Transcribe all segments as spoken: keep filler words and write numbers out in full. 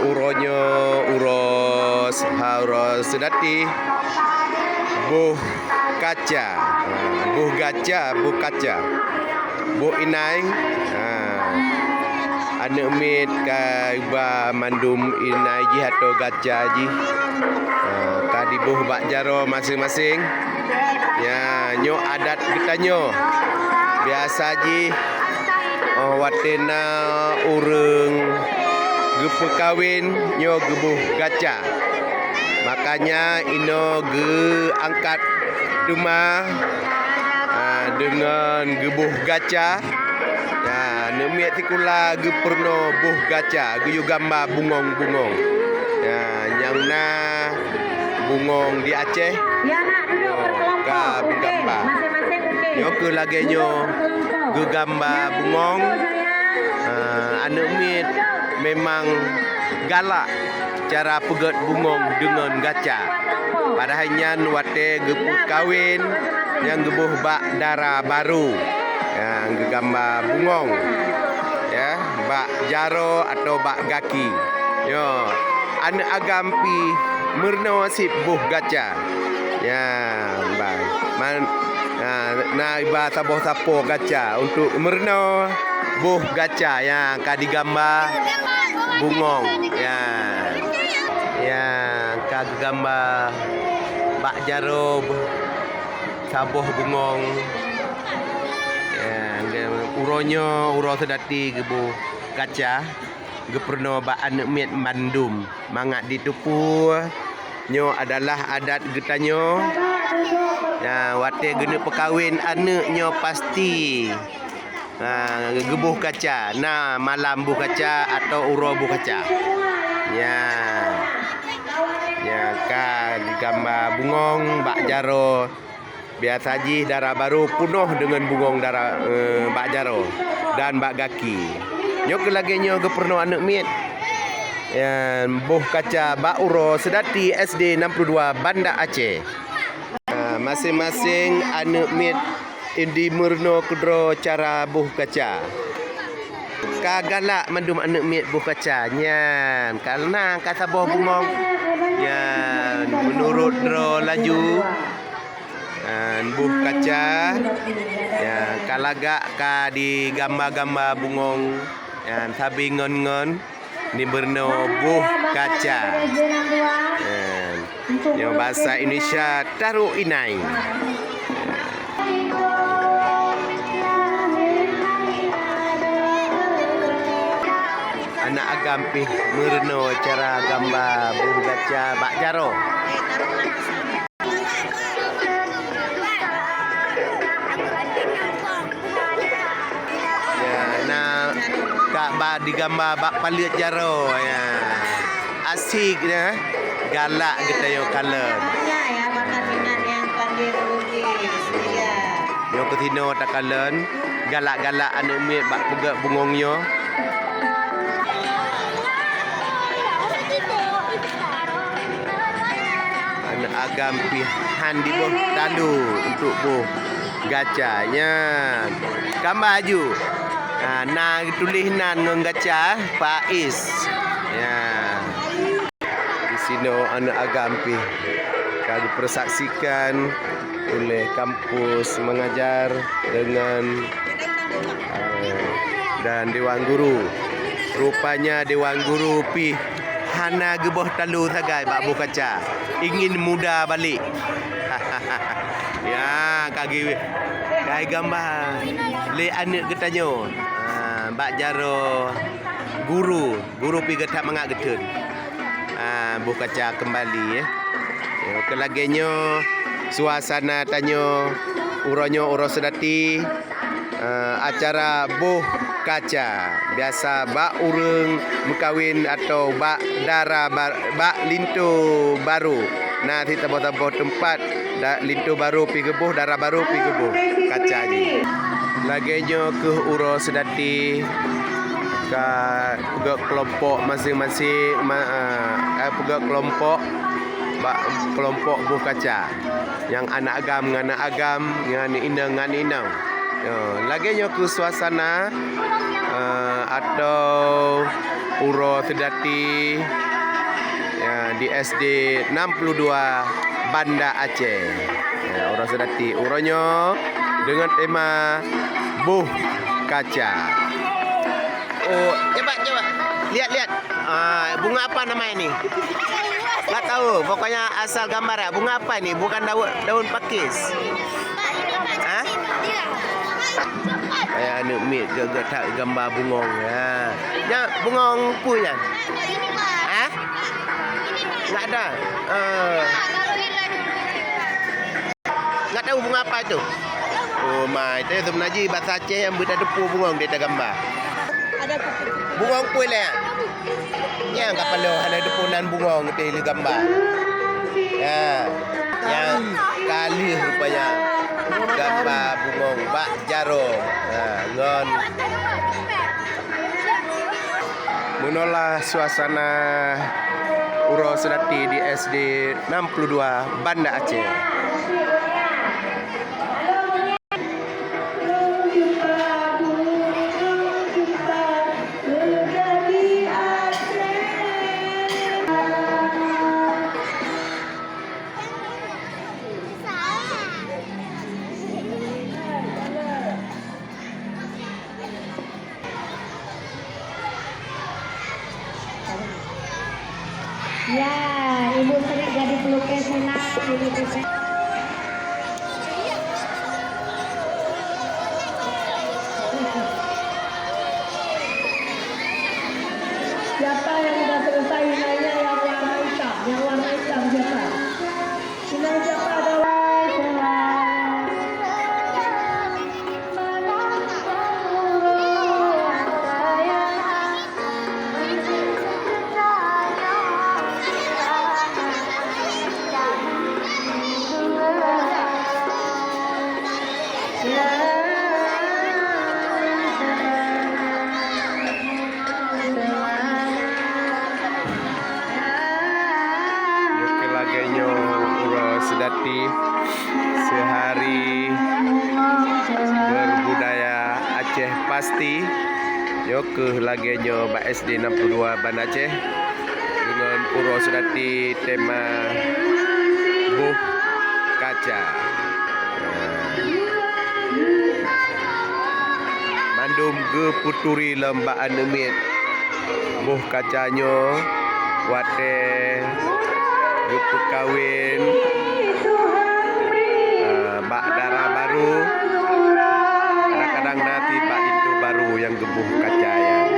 Uroe nyoe, uroe s-, ha, uroe seudati, boh kaca. Ha, boh gaca, boh kaca. Boh inai. Ha. Aneuk miet ka iba mandum inai jih atau gaca jih. Ha, ka diboh bak jaroe maséng-maséng. Ya, nyoe adat geutanyoe. Biasa jih, oh, watée na ureuëng geupeukawen, nyoe geuboh gaca. Makanya inoe geuangkat teuma, ah, deungon geuboh gaca. Ya, aneuk miet sikula geupeurunoe boh gaca, geuyue gamba bungong-bungong. Ya, nyang na bungong di Aceh. Ya, nak duduk berkelompok. Ka geugamba. Okey, masing-masing okey. Nyoe keuh lagée nyoe geugamba bungong. Ah, aneuk miet memang galak cara peugét bungong deungon gaca. Padahai nyan watée geupeukawen nyang geuboh bak dara barô. Nyang geugamba bungong, ya, bak jaroe atau bak gaki. Nyoe, aneuk agam pih meurunoe cit boh gaca. Ya, ban. Man, na, na iba saboh sapo gaca untuk meurunoe boh gaca nyang ka digamba bungong. Ya. Ya, ka geugamba bak jaroe boh, saboh bungong. Ya, uroe nyoe, uroe seudati geuboh gaca, geupeurunoe bak aneuk miet mandum. Mangat jiteupeue, nyoe adalah adat geutanyoe. Nah, watée geuneuk peukawen aneuk nyoe pasti, nah, geuboh gaca. Nah, malam boh gaca atau uroe boh gaca. Nya. Nya ka geugamba bungong bak jaroe. Biasa jih dara barô peunoh deungon bungong dara, eh, bak jaroe dan bak gaki. Nyoe keuh lagée nyoe geupeurunoe aneuk miet. Ya, boh gaca bak uroe seudati S D enam puluh dua Banda Aceh. Ah, maséng-maséng aneuk miet di meurunoe keudroe cara boh gaca. Ka galak mandum aneuk miet boh gaca nyan, kareuna ka saboh bungong. Nyan, meunurot droe laju, An boh gaca, ya, ka lagak ka digamba-gamba bungong, ya, sabe ngon-ngon, dibeurunoe boh gaca. Ya, nyoe basa Indonesia taroe inai. Aneuk agam pih meurunoe cara gamba boh gaca bak jaroe. Ya, na ka ba digamba bak paleuet jaroe, ya. Asyik, ya. Galak geutanyoe kalon. Nyoe keuh sinoe takalon, galak-galak aneuk miet bak peugét bungong nyoe. Aneuk agam pih han diboh talu untuk boh gaca nyan. Kamba aju. Ha, na tuléh nan ngon gaca, Faiz. Ya. Di sinoe aneuk agam pih ka geupeursaksikan oleh kampus mengajar dengan, eh, dan dewan guru. Rupanya dewan guru pih hana geuboh talu sagai bak boh gaca. Ingin muda balik. Ya, ka gi-, ka gamba lé aneuk geutanyoe. Ha, bak jaroe guru. Guru pih geutak mangat geutheun. Ah, boh gaca keumbali, eh. Nyoe keuh lagée nyoe suasana tanyoe uroe nyoe uroe seudati, eh, acara boh gaca. Biasa bak ureuëng meukawen atau bak dara ba-, bak linto barô. Na sit saboh-saboh teumpat Da-, linto barô pih geuboh, dara barô pih geuboh gaca jih. Lagée nyoe keuh uroe seudati ka peugét keulompok maséng-maséng, ma-, a, ka peugét keulompok bak keulompok boh gaca. Nyang aneuk agam ngon aneuk agam, ngon inong ngon inong. Nyoe, lagée nyoe keuh suasana, a, atau Uroe Seudati, ya, di S D enam puluh dua Banda Aceh. Ya, uroe Seudati. Uroe nyoe deungon tema boh kaca. Oh, coba, coba. Lihat, lihat. Ah, bunga apa nama ini? Nggak tahu. Pokoknya asal gambar ya. Bunga apa ini? Bukan daun, daun pakis. Hah? Hai aneuk miet, gét-gét that gamba bungong. Ha. Nyan bungong peue nyan? Hah? Nggak ada. Eh. Nggak tahu bunga apa itu. Oh my, teuh seubeuna jih basa Aceh nyang beutateupeue bungong di atas gamba. Bungong peue lé? Nyang ka paloh hana teupeue nan bungong teuh lé gamba. Ya. Nyang ka lheueh rupanya gamba bungong bak jaroe. Ha, ngon meunolah suasana uroe seudati di S D enam puluh dua Banda Aceh. Ya, Ibu Sri jadi pelukis senang, Ibu Sri. Siapa yang udah selesai hinanya yang warna hitam? Yang warna hitam siapa? Senang siapa ada? Nyoe keuh lagèe nyoe uroe seudati, seuhari berbudaya Aceh pasti. Nyoe keuh lagèe nyoe bak S D enam puluh dua Banda Aceh deungon uroe seudati tema boh kaca. Mandum geupeuturi lom bak aneuk miet. Boh kaca nyoe watèe geupeukawen, eh, bak dara barô, kadang-kadang na cit bak linto barô nyang geuboh kaca nyan.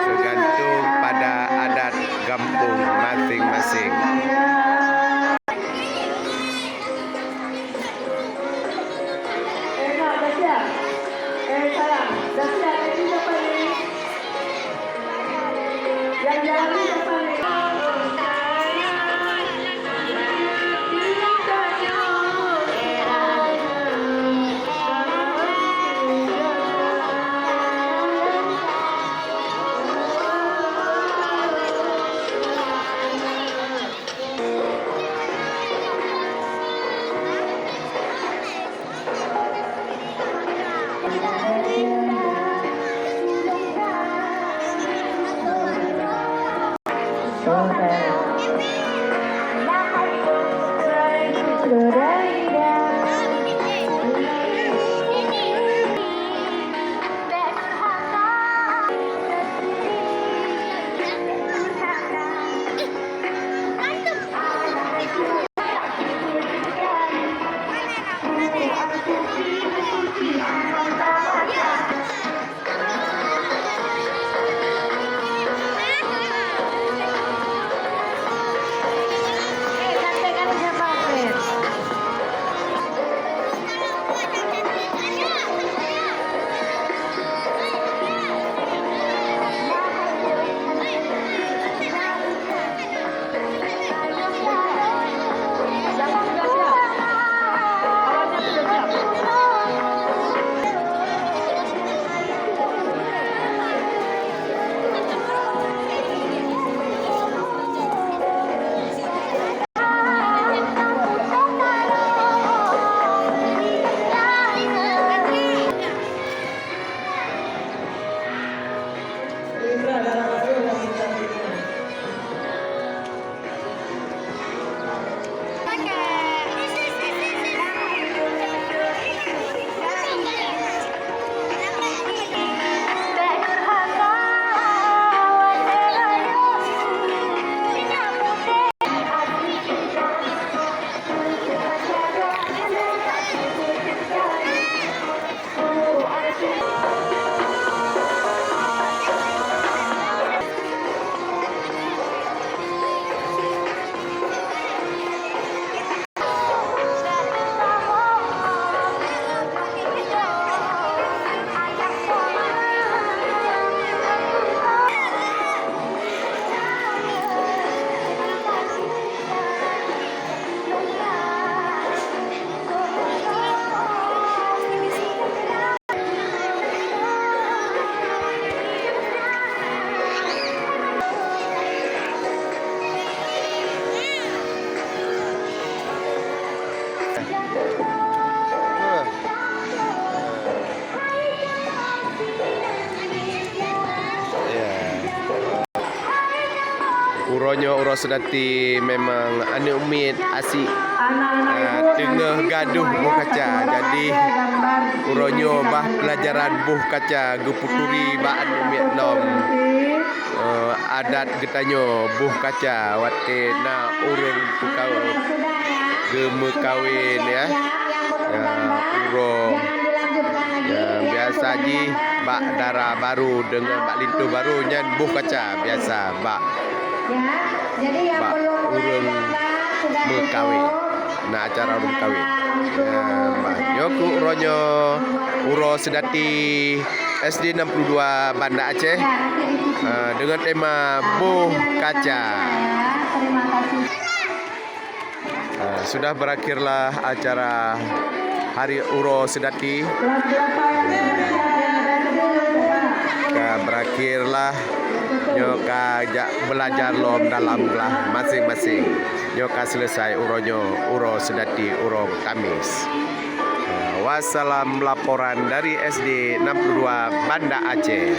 Teugantung pada adat gampông maséng-maséng. Uroe nyoe uroe seudati memang aneuk miet asyik, eh, teungoh gadôh boh kaca. Jadi, uroe nyoe bah peulajaran boh kaca geupeuturi bak aneuk miet lom. Eh, adat geutanyoe boh kaca watée na ureuëng peuka-, geumeukawen, ya. Ya, uroe. Ya, biasa jih bak dara barô deungon bak linto barô nyan boh kaca biasa bak, bak ureuëng meukawen. Na acara ureuëng meukawen. Ya, bah nyoe keuh uroe nyoe, uroe seudati S D enam puluh dua Banda Aceh, eh, dengan tema boh kaca. Ah, sudah berakhirlah acara hari uroe seudati. Ka berakhirlah, nyoe ka jak belajar lom dalam kelas masing-masing. Nyoe ka selesai uroe nyoe, uroe seudati, uroe Kamis. Ah, wassalam, laporan dari S D enam puluh dua Banda Aceh.